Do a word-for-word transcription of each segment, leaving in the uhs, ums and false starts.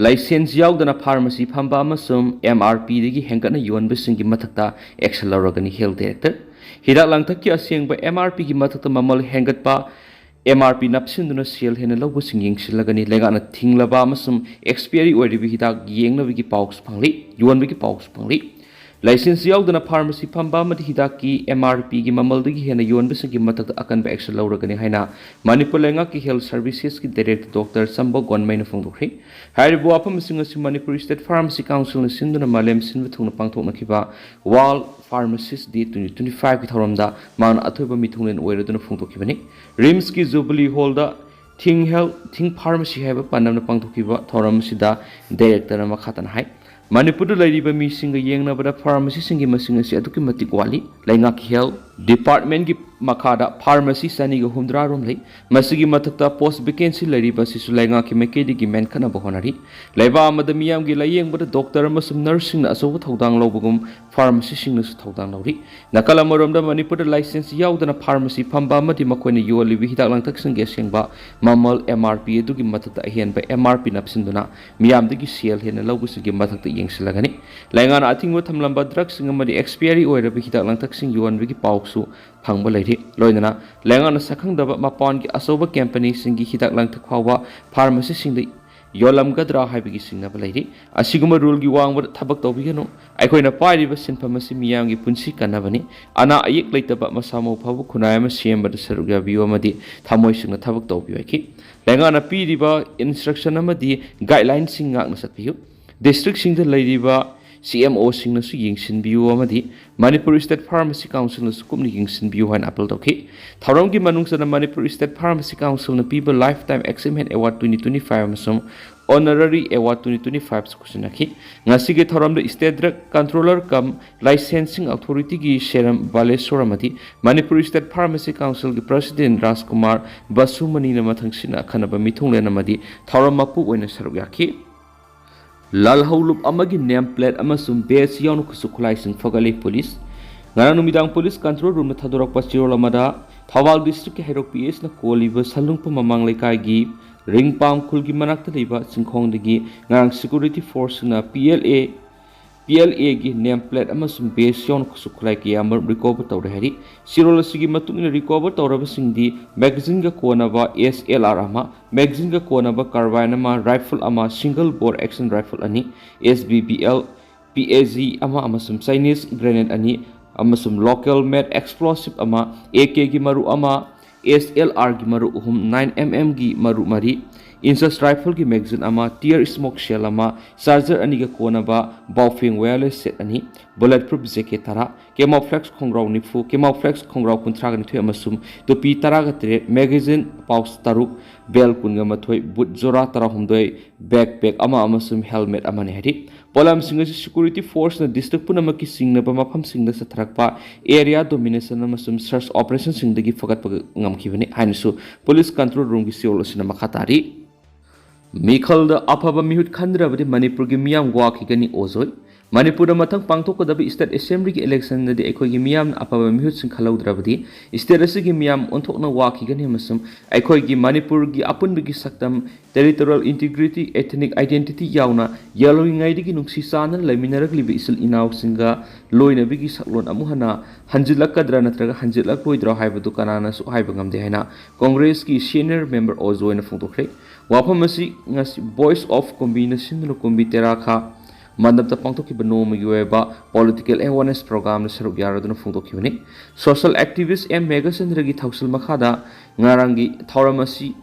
Licence ꯌꯥꯎꯗꯅ pharmacy ꯐꯝꯕ ꯑꯃꯁꯨꯡ ꯑꯦꯝ ꯑꯥꯔ ꯄꯤꯗꯒꯤ ꯍꯦꯟꯒꯠꯅ ꯌꯣꯟꯕꯁꯤꯡꯒꯤ ꯃꯊꯛꯇ action ꯂꯧꯔꯒꯅꯤ health director꯫ ꯍꯤꯗꯥꯛ ꯂꯥꯡꯊꯛꯀꯤ ꯑꯁꯦꯡꯕ ꯑꯦꯝ ꯑꯥꯔ ꯄꯤꯒꯤ ꯃꯊꯛꯇ ꯃꯃꯜ ꯍꯦꯟꯒꯠꯄ ꯑꯦꯝ ꯑꯥꯔ ꯄꯤ ꯅꯞꯁꯤꯟꯗꯨꯅ ꯁꯦꯜ ꯍꯦꯟꯅ ꯂꯧꯕꯁꯤꯡ ꯌꯦꯡꯁꯤꯜꯂꯒꯅꯤ꯫ ꯂꯩꯉꯥꯛꯅ ꯊꯤꯡꯂꯕ ꯑꯃꯁꯨꯡ expiry ꯑꯣꯏꯔꯤꯕ ꯍꯤꯗꯥꯛ ꯌꯦꯡꯅꯕꯒꯤ ꯄꯥꯎꯁꯨ ꯐꯪꯂꯤ, ꯌꯣꯟꯕꯒꯤ ꯄꯥꯎꯁꯨ ꯐꯪꯂꯤ꯫ ꯂꯥꯏꯁꯦꯟꯁ ꯌꯥꯎꯗꯅ ꯐꯥꯔꯃꯥꯁꯤ ꯐꯝꯕ ꯑꯃꯗꯤ ꯍꯤꯗꯥꯛꯀꯤ ꯑꯦꯝ ꯑꯥꯔ ꯄꯤꯒꯤ ꯃꯃꯜꯗꯒꯤ ꯍꯦꯟꯅ ꯌꯣꯟꯕꯁꯤꯡꯒꯤ ꯃꯊꯛꯇ ꯑꯀꯟꯕ action ꯂꯧꯔꯒꯅꯤ ꯍꯥꯏꯅ ꯃꯅꯤꯄꯨꯔ ꯂꯩꯉꯥꯛꯀꯤ health servicesꯀꯤ director ꯗꯣꯛꯇꯔ ꯆꯝꯕ ꯒꯣꯟꯃꯩꯅ ꯐꯣꯡꯗꯣꯛꯈ꯭ꯔꯦ꯫ ꯍꯥꯏꯔꯤꯕ ꯋꯥꯐꯝꯁꯤꯡ ꯑꯁꯤ ꯃꯅꯤꯄꯨꯔ State Pharmacy Councilꯅ ꯁꯤꯟꯗꯨꯅ ꯃꯥꯂꯦꯝ ꯁꯤꯟꯕ ꯊꯨꯡꯅ ꯄꯥꯡꯊꯣꯛꯅꯈꯤꯕ World Pharmacist Day twenty twenty fiveꯀꯤ ꯊꯧꯔꯝꯗ ꯃꯍꯥꯛꯅ ꯑꯊꯣꯏꯕ ꯃꯤꯊꯨꯡꯂꯦꯟ ꯑꯣꯏꯔꯗꯨꯅ ꯐꯣꯡꯗꯣꯛꯈꯤꯕꯅꯤ꯫ ꯔꯤꯝꯁꯀꯤ ꯖꯨꯕꯤꯂꯤ ꯍꯣꯜꯗ Think Health, Think Pharmacy ꯍꯥꯏꯕ ꯄꯥꯟꯗꯝꯅ ꯄꯥꯡꯊꯣꯛꯈꯤꯕ ꯊꯧꯔꯝ ꯑꯁꯤꯗ directorꯅ ꯃꯈꯥ ꯇꯥꯅ ꯍꯥꯏ, ꯃꯅꯤꯄꯨꯔꯗ ꯂꯩꯔꯤꯕ ꯃꯤꯁꯤꯡꯒ ꯌꯦꯡꯅꯕꯗ ꯐꯥꯔꯃꯥꯁꯤꯁꯤꯡꯒꯤ ꯃꯁꯤꯡ ꯑꯁꯤ ꯑꯗꯨꯛꯀꯤ ꯃꯇꯤꯛ ꯋꯥꯠꯂꯤ꯫ ꯂꯩꯉꯥꯛꯀꯤ health departmentꯀꯤ ꯃꯈꯥꯗ ꯐꯥꯔꯃꯥꯁꯤ ꯆꯅꯤꯒ ꯍꯨꯝꯗ꯭ꯔꯥ ꯔꯣꯝ ꯂꯩ꯫ ꯃꯁꯤꯒꯤ ꯃꯊꯛꯇ post vacancy ꯂꯩꯔꯤꯕ ꯑꯁꯤꯁꯨ ꯂꯩꯉꯥꯛꯀꯤ ꯃꯥꯏꯀꯩꯗꯒꯤ ꯃꯦꯟꯈꯠꯅꯕ ꯍꯣꯠꯅꯔꯤ꯫ ꯂꯩꯕꯥꯛ ꯑꯃꯗ ꯃꯤꯌꯥꯝꯒꯤ ꯂꯥꯌꯦꯡꯕꯗ ꯗꯣꯛꯇꯔ ꯑꯃꯁꯨꯡ ꯅꯔꯁꯁꯤꯡꯅ ꯑꯆꯧꯕ ꯊꯧꯗꯥꯡ ꯂꯧꯕꯒꯨꯝ ꯐꯥꯔꯃꯥꯁꯤꯁꯤꯡꯅꯁꯨ ꯊꯧꯗꯥꯡ ꯂꯧꯔꯤ꯫ ꯅꯥꯀꯜ ꯑꯃꯔꯣꯝꯗ ꯃꯅꯤꯄꯨꯔꯗ ꯂꯥꯏꯁꯦꯟꯁ ꯌꯥꯎꯗꯅ ꯐꯥꯔꯃꯥꯁꯤ ꯐꯝꯕ ꯑꯃꯗꯤ ꯃꯈꯣꯏꯅ ꯌꯣꯜꯂꯤꯕ ꯍꯤꯗꯥꯛ ꯂꯥꯡꯊꯛꯁꯤꯡꯒꯤ ꯑꯁꯦꯡꯕ ꯃꯃꯜ ꯑꯦꯝ ꯑꯥꯔ ꯄꯤ ꯑꯗꯨꯒꯤ ꯃꯊꯛꯇ ꯑꯍꯦꯟꯕ ꯑꯦꯝ ꯑꯥꯔ ꯄꯤ ꯅꯞꯁꯤꯟꯗꯨꯅ ꯃꯤꯌꯥꯝꯗꯒꯤ ꯁꯦꯜ ꯍꯦꯟꯅ ꯂꯧꯕꯁꯤꯡꯒꯤ ꯃꯊꯛꯇ ꯌꯦꯡꯁꯤꯜꯂꯒꯅꯤ꯫ ꯂꯩꯉꯥꯛꯅ ꯑꯊꯤꯡꯕ ꯊꯝꯂꯝꯕ ꯗ꯭ꯔꯒꯁꯤꯡ ꯑꯃꯗꯤ expiry ꯑꯣꯏꯔꯕ ꯍꯤꯗꯥꯛ ꯂꯥꯡꯊꯛꯁꯤꯡ ꯌꯣꯟꯕꯒꯤ ꯄꯥꯎꯁꯨ ꯐꯪꯕ ꯂꯩꯔꯤ꯫ ꯂꯣꯏꯅꯅ ꯂꯩꯉꯥꯛꯅ ꯁꯛꯈꯪꯗꯕ ꯃꯄꯥꯟꯒꯤ ꯑꯆꯧꯕ ꯀꯝꯄꯅꯤꯁꯤꯡꯒꯤ ꯍꯤꯗꯥꯛ ꯂꯥꯡꯊꯛ ꯐꯥꯎꯕ ꯐꯥꯔꯃꯥꯁꯤꯁꯤꯡꯗ ꯌꯣꯜꯂꯝꯒꯗ꯭ꯔꯥ ꯍꯥꯏꯕꯒꯤ ꯆꯤꯡꯅꯕ ꯂꯩꯔꯤ꯫ ꯑꯁꯤꯒꯨꯝꯕ ꯔꯨꯜꯒꯤ ꯋꯥꯡꯃꯗ ꯊꯕꯛ ꯇꯧꯕꯤꯒꯅꯨ꯫ ꯑꯩꯈꯣꯏꯅ ꯄꯥꯏꯔꯤꯕ ꯁꯤꯟꯐꯝ ꯑꯁꯤ ꯃꯤꯌꯥꯝꯒꯤ ꯄꯨꯟꯁꯤ ꯀꯟꯅꯕꯅꯤ꯫ ꯑꯅꯥ ꯑꯌꯦꯛ ꯂꯩꯇꯕ ꯃꯁꯥ ꯃꯎ ꯐꯕ ꯈꯨꯟꯅꯥꯏ ꯑꯃ ꯁꯦꯝꯕꯗ ꯁꯔꯨꯛ ꯌꯥꯕꯤꯌꯨ ꯑꯃꯗꯤ ꯊꯃꯣꯏ ꯁꯦꯡꯅ ꯊꯕꯛ ꯇꯧꯕꯤꯌꯨ ꯍꯥꯏꯈꯤ꯫ ꯂꯩꯉꯥꯛꯅ ꯄꯤꯔꯤꯕ instruction ꯑꯃꯗꯤ guidelineꯁꯤꯡ ꯉꯥꯛꯅ ꯆꯠꯄꯤꯌꯨ꯫ Districtꯁꯤꯡꯗ ꯂꯩꯔꯤꯕ C M Oꯁꯤꯡꯅꯁꯨ ꯌꯦꯡꯁꯤꯟꯕꯤꯌꯨ ꯑꯃꯗꯤ ꯃꯅꯤꯄꯨꯔ State Pharmacy Councilꯅꯁꯨ ꯀꯨꯞꯅ ꯌꯦꯡꯁꯤꯟꯕꯤꯌꯨ ꯍꯥꯏꯅ appeal ꯇꯧꯈꯤ꯫ ꯊꯧꯔꯝꯒꯤ ꯃꯅꯨꯡ ꯆꯟꯅ ꯃꯅꯤꯄꯨꯔ State Pharmacy Councilꯅ ꯄꯤꯕ Lifetime Achievement Award twenty twenty five ꯑꯃꯁꯨꯡ Honorary Award twenty twenty five ꯈꯨꯠꯁꯤꯟꯅꯈꯤ꯫ ꯉꯁꯤꯒꯤ ꯊꯧꯔꯝꯗ State Drug Controller cum Licensing Authorityꯒꯤ ꯁꯦꯔꯝ Balasore ꯑꯃꯗꯤ ꯃꯅꯤꯄꯨꯔ State Pharmacy Councilꯒꯤ President ꯔꯥꯖꯀꯨꯃꯥꯔ ꯕꯁꯨꯃꯅꯤꯅ ꯃꯊꯪꯁꯤꯠꯅ ꯑꯈꯟꯅꯕ ꯃꯤꯊꯨꯡꯂꯦꯟ ꯑꯃꯗꯤ ꯊꯧꯔꯝ ꯃꯄꯨ ꯑꯣꯏꯅ ꯁꯔꯨꯛ ꯌꯥꯈꯤ꯫ ꯂꯥꯜꯍꯧꯂꯨꯞ ꯑꯃꯒꯤ name plate ꯑꯃꯁꯨꯡ badge ꯌꯥꯎꯅ ꯈꯨꯠꯁꯨ ꯈꯨꯠꯂꯥꯏꯁꯤꯡ ꯐꯒꯠꯂꯤ ꯄꯨꯂꯤꯁ꯫ ꯉꯔꯥꯡ ꯅꯨꯃꯤꯗꯥꯡ ꯄꯨꯂꯤꯁ control roomꯅ ꯊꯥꯗꯣꯔꯛꯄ ꯆꯦꯔꯣꯜ ꯑꯃꯗ ꯊꯧꯕꯥꯜ districtꯀꯤ ꯍꯩꯔꯣꯛ P Sꯅ ꯀꯣꯜꯂꯤꯕ ꯁꯟꯂꯨꯡꯐꯝ ꯃꯃꯥꯡ ꯂꯩꯀꯥꯏꯒꯤ ꯔꯤꯡꯄꯥꯝ ꯈꯨꯜꯒꯤ ꯃꯅꯥꯛꯇ ꯂꯩꯕ ꯆꯤꯡꯈꯣꯡꯗꯒꯤ ꯉꯔꯥꯡ ꯁꯦꯀ꯭ꯌꯨꯔꯤꯇꯤ ꯐꯣꯔꯁꯁꯤꯡꯅ P L A, P L ꯑꯦꯒꯤ ꯅꯦꯝ ꯄ꯭ꯂꯦꯠ ꯑꯃꯁꯨꯡ ꯕꯦꯁ ꯌꯥꯎꯅ ꯈꯨꯠꯁꯨ ꯈꯨꯠꯂꯥꯏ ꯀꯌꯥ ꯑꯃ ꯔꯤꯀꯣꯚꯔ ꯇꯧꯔꯦ ꯍꯥꯏꯔꯤ꯫ ꯁꯤꯔꯣꯜ ꯑꯁꯤꯒꯤ ꯃꯇꯨꯡ ꯏꯟꯅ ꯔꯤꯀꯣꯚꯔ ꯇꯧꯔꯕꯁꯤꯡꯗꯤ ꯃꯦꯒꯥꯖꯤꯟꯒ ꯀꯣꯟꯅꯕ ꯑꯦꯁ ꯑꯦꯜ ꯑꯥꯔ ꯑꯃ, ꯃꯦꯒꯥꯖꯤꯟꯒ ꯀꯣꯟꯅꯕ ꯀꯥꯔꯕꯥꯏꯟ ꯑꯃ, ꯔꯥꯏꯐꯜ ꯑꯃ, ꯁꯤꯡꯒꯜ ꯕꯣꯔ ꯑꯦꯛꯁꯟ ꯔꯥꯏꯐꯜ ꯑꯅꯤ, S B B L, P A G ꯑꯃ ꯑꯃꯁꯨꯡ ꯆꯥꯏꯅꯤꯁ ꯒ꯭ꯔꯦꯅꯦꯗ ꯑꯅꯤ ꯑꯃꯁꯨꯡ ꯂꯣꯀꯦꯜ ꯃꯦꯗ ꯑꯦꯛꯁꯄ꯭ꯂꯣꯁꯤꯞ ꯑꯃ, ꯑꯦ ꯀꯦꯒꯤ ꯃꯔꯨ ꯑꯃ, ꯑꯦꯁ ꯑꯦꯜ ꯑꯥꯔꯒꯤ ꯃꯔꯨ ꯑꯍꯨꯝ, ꯅꯥꯏꯟ ꯑꯦꯝ ꯑꯦꯝꯒꯤ ꯃꯔꯨ ꯃꯔꯤ, ꯏꯟꯆꯦꯁ ꯔꯥꯏꯐꯜꯒꯤ ꯃꯦꯒꯥꯖꯤꯟ ꯑꯃ, ꯇꯤꯌꯔ ꯁ꯭ꯃꯣꯛ ꯁꯦꯜ ꯑꯃ, ꯆꯥꯔꯖꯔ ꯑꯅꯤꯒ ꯀꯣꯟꯅꯕ ꯕꯥꯎꯐꯦꯡ ꯋꯥꯌꯔꯂꯦꯁ ꯁꯦꯠ ꯑꯅꯤ, ꯕꯨꯂꯦꯠ ꯄ꯭ꯔꯨꯐ ꯖꯦꯀꯦꯠ ꯇꯔꯥ, ꯀꯦꯃꯣꯐ꯭ꯂꯦꯛꯁ ꯈꯣꯡꯒ꯭ꯔꯥꯎ ꯅꯤꯐꯨ, ꯀꯦꯃꯣꯐ꯭ꯂꯦꯛꯁ ꯈꯣꯡꯒ꯭ꯔꯥꯎ ꯀꯨꯟꯊ꯭ꯔꯥꯒ ꯅꯤꯊꯣꯏ ꯑꯃꯁꯨꯡ ꯇꯨꯄꯤ ꯇꯔꯥꯒ ꯇꯔꯦꯠ, ꯃꯦꯒꯥꯖꯤꯟ ꯄꯥꯎꯆ ꯇꯔꯨꯛ, ꯕꯦꯜ ꯀꯨꯟꯒ ꯃꯥꯊꯣꯏ, ꯕꯨꯠ ꯖꯣꯔꯥ ꯇꯔꯥꯍꯨꯝꯗꯣꯏ, ꯕꯦꯛꯄꯦꯛ ꯑꯃ ꯑꯃꯁꯨꯡ ꯍꯦꯜꯃꯦꯠ ꯑꯃꯅꯤ ꯍꯥꯏꯔꯤ꯫ ꯄꯣꯠꯂꯝꯁꯤꯡ ꯑꯁꯤ ꯁꯦꯀ꯭ꯌꯨꯔꯤꯇꯤ ꯐꯣꯔꯁꯅ ꯗꯤꯁꯇ꯭ꯔꯤꯛ ꯄꯨꯝꯅꯃꯛꯀꯤ ꯆꯤꯡꯅꯕ ꯃꯐꯝꯁꯤꯡꯗ ꯆꯠꯊꯔꯛꯄ ꯑꯦꯔꯤꯌꯥ ꯗꯣꯃꯤꯅꯦꯁꯟ ꯑꯃꯁꯨꯡ ꯁꯔꯆ ꯑꯣꯄꯔꯦꯁꯟꯁꯤꯡꯗꯒꯤ ꯐꯒꯠꯄ ꯉꯝꯈꯤꯕꯅꯤ ꯍꯥꯏꯅꯁꯨ ꯄꯨꯂꯤꯁ ꯀꯟꯇ꯭ꯔꯣꯜ ꯔꯨꯝꯒꯤ ꯁꯤꯑꯣꯜ ꯑꯁꯤꯅ ꯃꯈꯥ ꯇꯥꯔꯤ꯫ ꯃꯤꯈꯜꯗ ꯑꯐꯕ ꯃꯤꯍꯨꯠ ꯈꯟꯗ꯭ꯔꯕꯗꯤ ꯃꯅꯤꯄꯨꯔꯒꯤ ꯃꯤꯌꯥꯝ ꯋꯥꯈꯤꯒꯅꯤ ꯑꯣꯖꯣꯏ꯫ ꯃꯅꯤꯄꯨꯔꯗ ꯃꯊꯪ ꯄꯥꯡꯊꯣꯛꯀꯗꯕ ꯁ꯭ꯇꯦꯠ ꯑꯦꯁꯦꯝꯕ꯭ꯂꯤꯒꯤ ꯏꯂꯦꯛꯁꯟꯗꯗꯤ ꯑꯩꯈꯣꯏꯒꯤ ꯃꯤꯌꯥꯝꯅ ꯑꯐꯕ ꯃꯤꯍꯨꯠꯁꯤꯡ ꯈꯜꯍꯧꯗ꯭ꯔꯕꯗꯤ ꯁ꯭ꯇꯦꯠ ꯑꯁꯤꯒꯤ ꯃꯤꯌꯥꯝ ꯑꯣꯟꯊꯣꯛꯅ ꯋꯥꯈꯤꯒꯅꯤ ꯑꯃꯁꯨꯡ ꯑꯩꯈꯣꯏꯒꯤ ꯃꯅꯤꯄꯨꯔꯒꯤ ꯑꯄꯨꯟꯕꯒꯤ ꯁꯛꯇꯝ, ꯇꯦꯔꯤꯇꯣꯔꯤꯌꯦꯜ ꯏꯟꯇꯤꯒ꯭ꯔꯤꯇꯤ, ꯑꯦꯊꯅꯤꯛ ꯑꯥꯏꯗꯦꯟꯇꯤꯇꯤ ꯌꯥꯎꯅ ꯌꯦꯜꯍꯧꯔꯤꯉꯩꯗꯒꯤ ꯅꯨꯡꯁꯤ ꯆꯥꯟꯅꯅ ꯂꯩꯃꯤꯟꯅꯔꯛꯂꯤꯕ ꯏꯆꯤꯜ ꯏꯅꯥꯎꯁꯤꯡꯒ ꯂꯣꯏꯅꯕꯤꯒꯤ ꯁꯛꯂꯣꯟ ꯑꯃꯨꯛ ꯍꯟꯅ ꯍꯟꯖꯤꯜꯂꯛꯀꯗ꯭ꯔꯥ ꯅꯠꯇ꯭ꯔꯒ ꯍꯟꯖꯤꯜꯂꯛꯂꯣꯏꯗ꯭ꯔꯥ ꯍꯥꯏꯕꯗꯨ ꯀꯅꯥꯅꯁꯨ ꯍꯥꯏꯕ ꯉꯝꯗꯦ ꯍꯥꯏꯅ ꯀꯣꯡꯒ꯭ꯔꯦꯁꯀꯤ ꯁꯤꯅꯤꯌꯔ ꯃꯦꯝꯕꯔ ꯑꯣꯖꯣꯏꯅ ꯐꯣꯡꯗꯣꯛꯈ꯭ꯔꯦ꯫ ꯋꯥꯐꯝ ꯑꯁꯤ ꯉꯁꯤ ꯚꯣꯏꯁ ꯑꯣꯐ ꯀꯨꯝꯕꯤꯅ ꯁꯤꯟꯗꯨꯅ ꯀꯨꯝꯕꯤ ꯇꯦꯔꯥꯈꯥ ꯃꯟꯗꯞꯇ ꯄꯥꯡꯊꯣꯛꯈꯤꯕ ꯅꯣꯡꯃꯒꯤ ꯑꯣꯏꯕ ꯄꯣꯂꯤꯇꯤꯀꯦꯜ ꯑꯦꯋꯥꯔꯅꯦꯁ ꯄ꯭ꯔꯣꯒ꯭ꯔꯥꯝꯗ ꯁꯔꯨꯛ ꯌꯥꯔꯗꯨꯅ ꯐꯣꯡꯗꯣꯛꯈꯤꯕꯅꯤ꯫ ꯁꯣꯁꯤꯌꯦꯜ ꯑꯦꯛꯇꯤꯚꯤꯁ ꯑꯦꯝ ꯃꯦꯘꯆꯟꯗ꯭ꯔꯒꯤ ꯊꯧꯁꯤꯜ ꯃꯈꯥꯗ ꯉꯔꯥꯡꯒꯤ ꯊꯧꯔꯝ ꯑꯁꯤ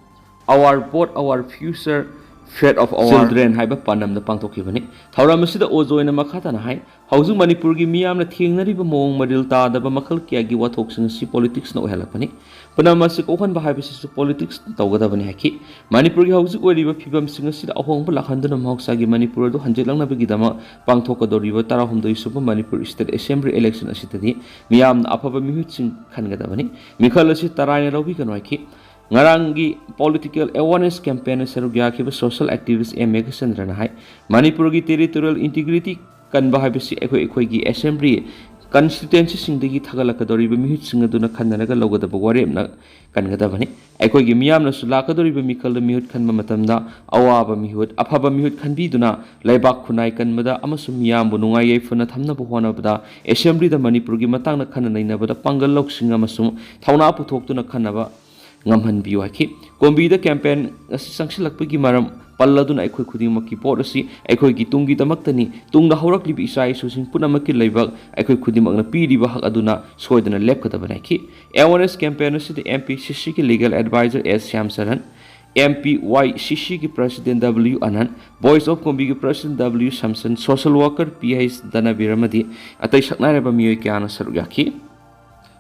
Our Vote, Our Future, Fate of Our Children ꯍꯥꯏꯕ ꯄꯥꯟꯗꯝꯗ ꯄꯥꯡꯊꯣꯛꯈꯤꯕꯅꯤ꯫ ꯊꯧꯔꯝ ꯑꯁꯤꯗ ꯑꯣꯖꯣꯏꯅ ꯃꯈꯥ ꯇꯥꯅ ꯍꯥꯏ, ꯍꯧꯖꯤꯛ ꯃꯅꯤꯄꯨꯔꯒꯤ ꯃꯤꯌꯥꯝꯅ ꯊꯦꯡꯅꯔꯤꯕ ꯃꯑꯣꯡ ꯃꯔꯤꯜ ꯇꯥꯗꯕ ꯃꯈꯜ ꯀꯌꯥꯒꯤ ꯋꯥꯊꯣꯛꯁꯤꯡ ꯑꯁꯤ ꯄꯣꯂꯤꯇꯤꯛꯁꯅ ꯑꯣꯏꯍꯜꯂꯛꯄꯅꯤ꯫ ꯄꯨꯝꯅꯃꯛ ꯑꯁꯤ ꯀꯣꯛꯍꯟꯕ ꯍꯥꯏꯕꯁꯤꯁꯨ ꯄꯣꯂꯤꯇꯤꯛꯁ ꯇꯧꯒꯗꯕꯅꯤ ꯍꯥꯏꯈꯤ꯫ ꯃꯅꯤꯄꯨꯔꯒꯤ ꯍꯧꯖꯤꯛ ꯑꯣꯏꯔꯤꯕ ꯐꯤꯕꯝꯁꯤꯡ ꯑꯁꯤꯗ ꯑꯍꯣꯡꯕ ꯂꯥꯛꯍꯟꯗꯨꯅ ꯃꯍꯧꯁꯥꯒꯤ ꯃꯅꯤꯄꯨꯔ ꯑꯗꯨ ꯍꯟꯖꯤꯜꯂꯛꯅꯕꯒꯤꯗꯃꯛ ꯄꯥꯡꯊꯣꯛꯀꯗꯧꯔꯤꯕ ꯇꯔꯥꯍꯨꯝꯗꯣꯏ ꯁꯨꯕ ꯃꯅꯤꯄꯨꯔ ꯁ꯭ꯇꯦꯠ ꯑꯦꯁꯦꯝꯕ꯭ꯂꯤ ꯏꯂꯦꯛꯁꯟ ꯑꯁꯤꯗꯗꯤ ꯃꯤꯌꯥꯝꯅ ꯑꯐꯕ ꯃꯤꯍꯨꯠꯁꯤꯡ ꯈꯟꯒꯗꯕꯅꯤ꯫ ꯃꯤꯈꯜ ꯑꯁꯤ ꯇꯔꯥꯏꯅ ꯂꯧꯕꯤꯒꯅꯨ ꯍꯥꯏꯈꯤ꯫ ꯉꯔꯥꯡꯒꯤ ꯄꯣꯂꯤꯇꯤꯀꯦꯜ ꯑꯦꯋꯥꯔꯅꯦꯁ ꯀꯦꯝꯄꯦꯟꯗ ꯁꯔꯨꯛ ꯌꯥꯈꯤꯕ ꯁꯣꯁꯤꯌꯦꯜ ꯑꯦꯛꯇꯤꯚꯤꯁ ꯑꯦꯝ ꯃꯦꯘꯆꯟꯗ꯭ꯔꯅ ꯍꯥꯏ, ꯃꯅꯤꯄꯨꯔꯒꯤ ꯇꯦꯔꯤꯇꯣꯔꯤꯌꯦꯜ ꯏꯟꯇꯤꯒ꯭ꯔꯤꯇꯤ ꯀꯟꯕ ꯍꯥꯏꯕꯁꯤ ꯑꯩꯈꯣꯏ ꯑꯩꯈꯣꯏꯒꯤ ꯑꯦꯁꯦꯝꯕ꯭ꯂꯤ ꯀꯟꯁꯇꯤꯇ꯭ꯋꯦꯟꯁꯤꯁꯤꯡꯗꯒꯤ ꯊꯥꯒꯠꯂꯛꯀꯗꯧꯔꯤꯕ ꯃꯤꯍꯨꯠꯁꯤꯡ ꯑꯗꯨꯅ ꯈꯟꯅꯔꯒ ꯂꯧꯒꯗꯕ ꯋꯥꯔꯦꯞꯅ ꯀꯟꯒꯗꯕꯅꯤ꯫ ꯑꯩꯈꯣꯏꯒꯤ ꯃꯤꯌꯥꯝꯅꯁꯨ ꯂꯥꯛꯀꯗꯧꯔꯤꯕ ꯃꯤꯈꯜꯗ ꯃꯤꯍꯨꯠ ꯈꯟꯕ ꯃꯇꯝꯗ ꯑꯋꯥꯕ ꯃꯤꯍꯨꯠ, ꯑꯐꯕ ꯃꯤꯍꯨꯠ ꯈꯟꯕꯤꯗꯨꯅ ꯂꯩꯕꯥꯛ ꯈꯨꯟꯅꯥꯏ ꯀꯟꯕꯗ ꯑꯃꯁꯨꯡ ꯃꯤꯌꯥꯝꯕꯨ ꯅꯨꯡꯉꯥꯏ ꯌꯥꯏꯐꯅ ꯊꯝꯅꯕ ꯍꯣꯠꯅꯕꯗ ꯑꯦꯁꯦꯝꯕ꯭ꯂꯤꯗ ꯃꯅꯤꯄꯨꯔꯒꯤ ꯃꯇꯥꯡꯗ ꯈꯟꯅ ꯅꯩꯅꯕꯗ ꯄꯥꯡꯒꯜ ꯂꯧꯁꯤꯡ ꯑꯃꯁꯨꯡ ꯊꯧꯅꯥ ꯄꯨꯊꯣꯛꯇꯨꯅ ꯈꯟꯅꯕ ꯉꯝꯍꯟꯕꯤꯌꯨ ꯍꯥꯏꯈꯤ꯫ ꯀꯣꯝꯕꯤꯗ ꯀꯦꯝꯄꯦꯟ ꯑꯁꯤ ꯆꯪꯁꯤꯜꯂꯛꯄꯒꯤ ꯃꯔꯝ ꯄꯜꯂꯗꯨꯅ ꯑꯩꯈꯣꯏ ꯈꯨꯗꯤꯡꯃꯛꯀꯤ ꯚꯣꯠ ꯑꯁꯤ ꯑꯩꯈꯣꯏꯒꯤ ꯇꯨꯡꯒꯤꯗꯃꯛꯇꯅꯤ, ꯇꯨꯡꯗ ꯍꯧꯔꯛꯂꯤꯕ ꯏꯆꯥ ꯏꯁꯨꯁꯤꯡ ꯄꯨꯝꯅꯃꯛꯀꯤ ꯂꯩꯕꯥꯛ ꯑꯩꯈꯣꯏ ꯈꯨꯗꯤꯡꯃꯛꯅ ꯄꯤꯔꯤꯕ ꯍꯛ ꯑꯗꯨꯅ ꯁꯣꯏꯗꯅ ꯂꯦꯞꯀꯗꯕꯅꯤ ꯍꯥꯏꯈꯤ꯫ ꯑꯦꯋꯥꯔꯅꯦꯁ ꯀꯦꯝꯄꯦꯟ ꯑꯁꯤꯗ ꯑꯦꯝ ꯄꯤ ꯁꯤ ꯁꯤꯒꯤ legal advisor S Shyam Charan, M P Y C ꯁꯤꯒꯤ president W Anan, voice of ꯀꯣꯝꯕꯤꯒꯤ president W Samson, social worker P H Danbir ꯑꯃꯗꯤ ꯑꯇꯩ ꯁꯛꯅꯥꯏꯔꯕ ꯃꯤꯑꯣꯏ ꯀꯌꯥꯅ ꯁꯔꯨꯛ ꯌꯥꯈꯤ꯫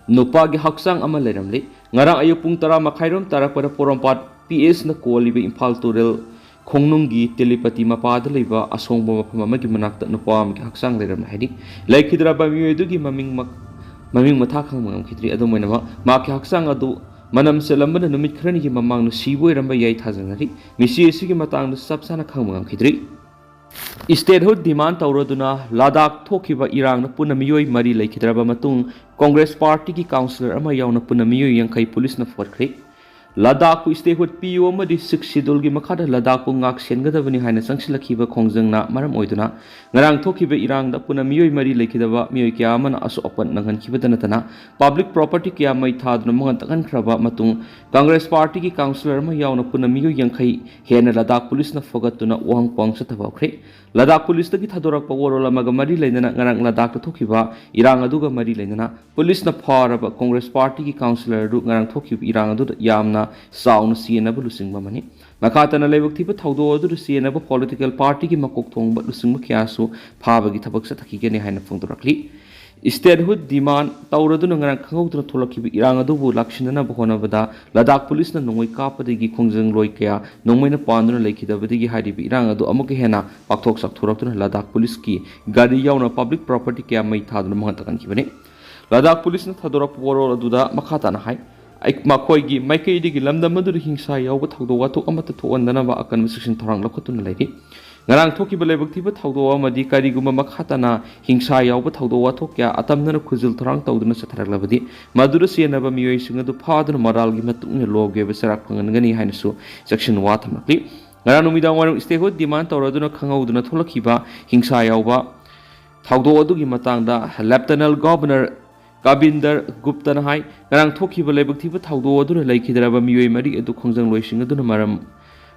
ꯅꯨꯄꯥꯒꯤ ꯍꯛꯆꯥꯡ ꯑꯃ ꯂꯩꯔꯝꯂꯤ꯫ ꯉꯔꯥꯡ ꯑꯌꯨꯛ ꯄꯨꯡ ꯇꯔꯥ ꯃꯈꯥꯏꯔꯣꯝ ꯇꯥꯔꯛꯄꯗ ꯄꯣꯔꯣꯝꯄꯥꯠ ꯄꯤ ꯑꯦꯁꯅ ꯀꯣꯜꯂꯤꯕ ꯏꯝꯐꯥꯜ ꯇꯨꯔꯦꯜ ꯈꯣꯡꯅꯨꯡꯒꯤ ꯇꯦꯂꯤꯄꯇꯤ ꯃꯄꯥꯗ ꯂꯩꯕ ꯑꯁꯣꯡꯕ ꯃꯐꯝ ꯑꯃꯒꯤ ꯃꯅꯥꯛꯇ ꯅꯨꯄꯥ ꯑꯃꯒꯤ ꯍꯛꯆꯥꯡ ꯂꯩꯔꯝꯂꯦ ꯍꯥꯏꯔꯤ꯫ ꯂꯩꯈꯤꯗ꯭ꯔꯕ ꯃꯤꯑꯣꯏ ꯑꯗꯨꯒꯤ ꯃꯃꯤꯡ ꯃꯛ-, ꯃꯃꯤꯡ ꯃꯊꯥ ꯈꯪꯕ ꯉꯝꯈꯤꯗ꯭ꯔꯤ꯫ ꯑꯗꯨꯝ ꯑꯣꯏꯅꯃꯛ, ꯃꯍꯥꯛꯀꯤ ꯍꯛꯆꯥꯡ ꯑꯗꯨ ꯃꯅꯝ ꯆꯦꯜꯂꯝꯕꯅ ꯅꯨꯃꯤꯠ ꯈꯔꯅꯤꯒꯤ ꯃꯃꯥꯡꯗ ꯁꯤꯕ ꯑꯣꯏꯔꯝꯕ ꯌꯥꯏ ꯊꯥꯖꯅꯔꯤ꯫ ꯃꯤꯆꯤ ꯑꯁꯤꯒꯤ ꯃꯇꯥꯡꯗ ꯆꯞ ꯆꯥꯅ ꯈꯪꯕ ꯉꯝꯈꯤꯗ꯭ꯔꯤ꯫ ꯏꯁꯇꯦꯠꯍꯨꯗ ꯗꯤꯃꯥꯟ ꯇꯧꯔꯗꯨꯅ ꯂꯗꯥꯈ ꯊꯣꯛꯈꯤꯕ ꯏꯔꯥꯡꯗ ꯄꯨꯟꯅ ꯃꯤꯑꯣꯏ ꯃꯔꯤ ꯂꯩꯈꯤꯗ꯭ꯔꯕ ꯃꯇꯨꯡ, ꯀꯣꯡꯒ꯭ꯔꯦꯁ ꯄꯥꯔꯇꯤꯒꯤ ꯀꯥꯎꯟꯁꯤꯂꯔ ꯑꯃ ꯌꯥꯎꯅ ꯄꯨꯟꯅ ꯃꯤꯑꯣꯏ ꯌꯥꯡꯈꯩ ꯄꯨꯂꯤꯁꯅ ꯐꯨꯒꯠꯈ꯭ꯔꯦ꯫ ꯂꯗꯥꯈꯄꯨ ꯏꯁꯇꯦꯠꯍꯨꯗ ꯄꯤꯌꯨ ꯑꯃꯗꯤ ꯁꯤꯛꯁ ꯁꯤꯗꯨꯜꯒꯤ ꯃꯈꯥꯗ ꯂꯗꯥꯈꯄꯨ ꯉꯥꯛ ꯁꯦꯟꯒꯗꯕꯅꯤ ꯍꯥꯏꯅ ꯆꯪꯁꯤꯜꯂꯛꯈꯤꯕ ꯈꯣꯡꯖꯪꯅ ꯃꯔꯝ ꯑꯣꯏꯗꯨꯅ ꯉꯔꯥꯡ ꯊꯣꯛꯈꯤꯕ ꯏꯔꯥꯡꯗ ꯄꯨꯟꯅ ꯃꯤꯑꯣꯏ ꯃꯔꯤ ꯂꯩꯈꯤꯗꯕ ꯃꯤꯑꯣꯏ ꯀꯌꯥ ꯑꯃꯅ ꯑꯁꯣꯛ ꯑꯄꯟ ꯅꯪꯍꯟꯈꯤꯕꯗ ꯅꯠꯇꯅ ꯄꯕ꯭ꯂꯤꯛ ꯄ꯭ꯔꯣꯄꯔꯇꯤ ꯀꯌꯥ ꯃꯩ ꯊꯥꯗꯨꯅ ꯃꯥꯡꯍꯟ ꯇꯥꯛꯍꯟꯈ꯭ꯔꯕ ꯃꯇꯨꯡ, ꯀꯪꯒ꯭ꯔꯦꯁ ꯄꯥꯔꯇꯤꯒꯤ ꯀꯥꯎꯟꯁꯤꯂꯔ ꯑꯃ ꯌꯥꯎꯅ ꯄꯨꯟꯅ ꯃꯤꯑꯣꯏ ꯌꯥꯡꯈꯩ ꯍꯦꯟꯅ ꯂꯗꯥꯈ ꯄꯨꯂꯤꯁꯅ ꯐꯒꯠꯇꯨꯅ ꯋꯥꯍꯪ ꯄꯥꯎꯍꯪ ꯆꯠꯊꯕ ꯍꯧꯈ꯭ꯔꯦ꯫ ꯂꯗꯥꯈ ꯄꯨꯂꯤꯁꯇꯒꯤ ꯊꯥꯗꯣꯔꯛꯄ ꯋꯥꯔꯣꯜ ꯑꯃꯒ ꯃꯔꯤ ꯂꯩꯅꯅ ꯉꯔꯥꯡ ꯂꯗꯥꯈꯇ ꯊꯣꯛꯈꯤꯕ ꯏꯔꯥꯡ ꯑꯗꯨꯒ ꯃꯔꯤ ꯂꯩꯅꯅ ꯄꯨꯂꯤꯁꯅ ꯐꯥꯔꯕ ꯀꯪꯒ꯭ꯔꯦꯁ ꯄꯥꯔꯇꯤꯒꯤ ꯀꯥꯎꯟꯁꯤꯂꯔ ꯑꯗꯨ ꯉꯔꯥꯡ ꯊꯣꯛꯈꯤꯕ ꯏꯔꯥꯡ ꯑꯗꯨꯗ ꯌꯥꯝꯅ ꯆꯥꯎꯅ ꯆꯦꯟꯅꯕ ꯂꯨꯆꯤꯡꯕ ꯑꯃꯅꯤ꯫ ꯃꯈꯥ ꯇꯥꯅ ꯂꯥꯏꯕꯛ ꯊꯤꯕ ꯊꯧꯗꯣꯛ ꯑꯗꯨꯗ ꯆꯦꯟꯅꯕ ꯄꯣꯂꯤꯇꯤꯀꯦꯜ ꯄꯥꯔꯇꯤꯒꯤ ꯃꯀꯣꯛ ꯊꯣꯡꯕ ꯂꯨꯆꯤꯡꯕ ꯀꯌꯥꯁꯨ ꯐꯥꯕꯒꯤ ꯊꯕꯛ ꯆꯠꯊꯈꯤꯒꯅꯤ ꯍꯥꯏꯅ ꯐꯣꯡꯗꯣꯔꯛꯂꯤ꯫ ꯏꯁꯇꯦꯠꯍꯨꯗ ꯗꯤꯃꯥꯟ ꯇꯧꯔꯗꯨꯅ ꯉꯔꯥꯡ ꯈꯪꯍꯧꯗꯅ ꯊꯣꯛꯂꯛꯈꯤꯕ ꯏꯔꯥꯡ ꯑꯗꯨꯕꯨ ꯂꯥꯛꯁꯤꯟꯅꯅꯕ ꯍꯣꯠꯅꯕꯗ ꯂꯗꯥꯈ ꯄꯨꯂꯤꯁꯅ ꯅꯣꯡꯃꯩ ꯀꯥꯞꯄꯗꯒꯤ ꯈꯣꯡꯖꯪꯂꯣꯏ ꯀꯌꯥ ꯅꯣꯡꯃꯩꯅ ꯄꯥꯟꯗꯨꯅ ꯂꯩꯈꯤꯗꯕꯗꯒꯤ ꯍꯥꯏꯔꯤꯕ ꯏꯔꯥꯡ ꯑꯗꯨ ꯑꯃꯨꯛꯀ ꯍꯦꯟꯅ ꯄꯥꯛꯊꯣꯛ ꯆꯥꯎꯊꯣꯔꯛꯇꯨꯅ ꯂꯗꯥꯈ ꯄꯨꯂꯤꯁꯀꯤ ꯒꯥꯔꯤ ꯌꯥꯎꯅ ꯄꯕ꯭ꯂꯤꯛ ꯄ꯭ꯔꯣꯄꯔꯇꯤ ꯀꯌꯥ ꯃꯩ ꯊꯥꯗꯨꯅ ꯃꯥꯡꯍꯟ ꯇꯥꯛꯍꯟꯈꯤꯕꯅꯤ꯫ ꯂꯗꯥꯈ ꯄꯨꯂꯤꯁꯅ ꯊꯥꯗꯣꯔꯛꯄ ꯋꯥꯔꯣꯜ ꯑꯗꯨꯗ ꯃꯈꯥ ꯇꯥꯅ ꯍꯥꯏ, ꯑꯩ-, ꯃꯈꯣꯏꯒꯤ ꯃꯥꯏꯀꯩꯗꯒꯤ ꯂꯝꯗꯝ ꯑꯗꯨꯗ ꯍꯤꯡꯁꯥ ꯌꯥꯎꯕ ꯊꯧꯗꯣꯛ ꯋꯥꯊꯣꯛ ꯑꯃꯠꯇ ꯊꯣꯛꯍꯟꯗꯅꯕ ꯑꯀꯟꯕ ꯆꯦꯛꯁꯤꯟ ꯊꯧꯔꯥꯡ ꯂꯧꯈꯠꯇꯨꯅ ꯂꯩꯔꯤ꯫ ꯉꯔꯥꯡ ꯊꯣꯛꯈꯤꯕ ꯂꯥꯏꯕꯛ ꯊꯤꯕ ꯊꯧꯗꯣꯛ ꯑꯃꯗꯤ ꯀꯔꯤꯒꯨꯝꯕ ꯃꯈꯥ ꯇꯥꯅ ꯍꯤꯡꯁꯥ ꯌꯥꯎꯕ ꯊꯧꯗꯣꯛ ꯋꯥꯊꯣꯛ ꯀꯌꯥ ꯑꯇꯝꯅꯅ ꯈꯨꯖꯤꯜ ꯊꯧꯔꯥꯡ ꯇꯧꯗꯨꯅ ꯆꯠꯊꯔꯛꯂꯕꯗꯤ, ꯃꯗꯨꯗ ꯆꯦꯟꯅꯕ ꯃꯤꯑꯣꯏꯁꯤꯡ ꯑꯗꯨ ꯐꯥꯗꯨꯅ ꯃꯔꯥꯜꯒꯤ ꯃꯇꯨꯡ ꯏꯟꯅ ꯂꯣꯒꯤ ꯑꯣꯏꯕ ꯆꯩꯔꯥꯛ ꯐꯪꯍꯟꯒꯅꯤ ꯍꯥꯏꯅꯁꯨ ꯆꯦꯛꯁꯤꯟ ꯋꯥ ꯊꯝꯂꯛꯂꯤ꯫ ꯉꯔꯥꯡ ꯅꯨꯃꯤꯗꯥꯡ ꯋꯥꯏꯔꯝ statehood demand ꯇꯧꯔꯗꯨꯅ ꯈꯪꯍꯧꯗꯅ ꯊꯣꯛꯂꯛꯈꯤꯕ ꯍꯤꯡꯁꯥ ꯌꯥꯎꯕ ꯊꯧꯗꯣꯛ ꯑꯗꯨꯒꯤ ꯃꯇꯥꯡꯗ Lieutenant Governor ꯀꯕꯤꯟꯗꯔ ꯒꯨꯞꯇꯅ ꯍꯥꯏ, ꯉꯔꯥꯡ ꯊꯣꯛꯈꯤꯕ ꯂꯥꯏꯕꯛ ꯊꯤꯕ ꯊꯧꯗꯣꯛ ꯑꯗꯨꯅ ꯂꯩꯈꯤꯗ꯭ꯔꯕ ꯃꯤꯑꯣꯏ ꯃꯔꯤ ꯑꯗꯨ ꯈꯣꯡꯖꯪꯂꯣꯏꯁꯤꯡ ꯑꯗꯨꯅ ꯃꯔꯝ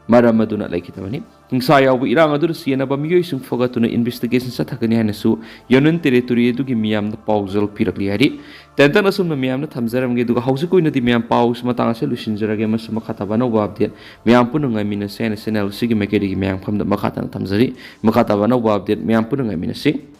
ꯃꯔꯝ ꯑꯗꯨꯅ ꯂꯩꯈꯤꯗꯕꯅꯤ꯫ ꯍꯤꯡꯁꯥ ꯌꯥꯎꯕ ꯏꯔꯥꯡ ꯑꯗꯨꯗ ꯆꯦꯟꯅꯕ ꯃꯤꯑꯣꯏꯁꯤꯡ ꯐꯒꯠꯇꯨꯅ investigation ꯆꯠꯊꯒꯅꯤ ꯍꯥꯏꯅꯁꯨ Union Territory ꯑꯗꯨꯒꯤ ꯃꯤꯌꯥꯝꯗ ꯄꯥꯎꯖꯦꯜ ꯄꯤꯔꯛꯂꯤ ꯍꯥꯏꯔꯤ꯫ ꯇꯦꯟꯇꯟ ꯑꯁꯨꯝꯅ ꯃꯤꯌꯥꯝꯅ ꯊꯝꯖꯔꯝꯒꯦ, ꯑꯗꯨꯒ ꯍꯧꯖꯤꯛꯀꯤ ꯑꯣꯏꯅꯗꯤ ꯃꯌꯥꯝ ꯄꯥꯎ ꯃꯇꯥꯡ ꯑꯁꯤ ꯂꯣꯏꯁꯤꯟꯖꯔꯒꯦ꯫ ꯃꯁꯤ ꯃꯈꯥ ꯇꯥꯕ ꯑꯅꯧꯕ update ꯃꯌꯥꯝ ꯄꯨꯟꯅ ꯉꯥꯏꯃꯤꯟꯅꯁꯦ ꯍꯥꯏꯅ channel ꯑꯁꯤꯒꯤ ꯃꯥꯏꯀꯩꯗꯒꯤ ꯃꯌꯥꯝ ꯐꯝꯗ ꯃꯈꯥ ꯇꯥꯅ ꯊꯝꯖꯔꯤ꯫ ꯃꯈꯥ ꯇꯥꯕ ꯑꯅꯧꯕ update ꯃꯌꯥꯝ ꯄꯨꯟꯅ ꯉꯥꯏꯃꯤꯟꯅꯁꯤ꯫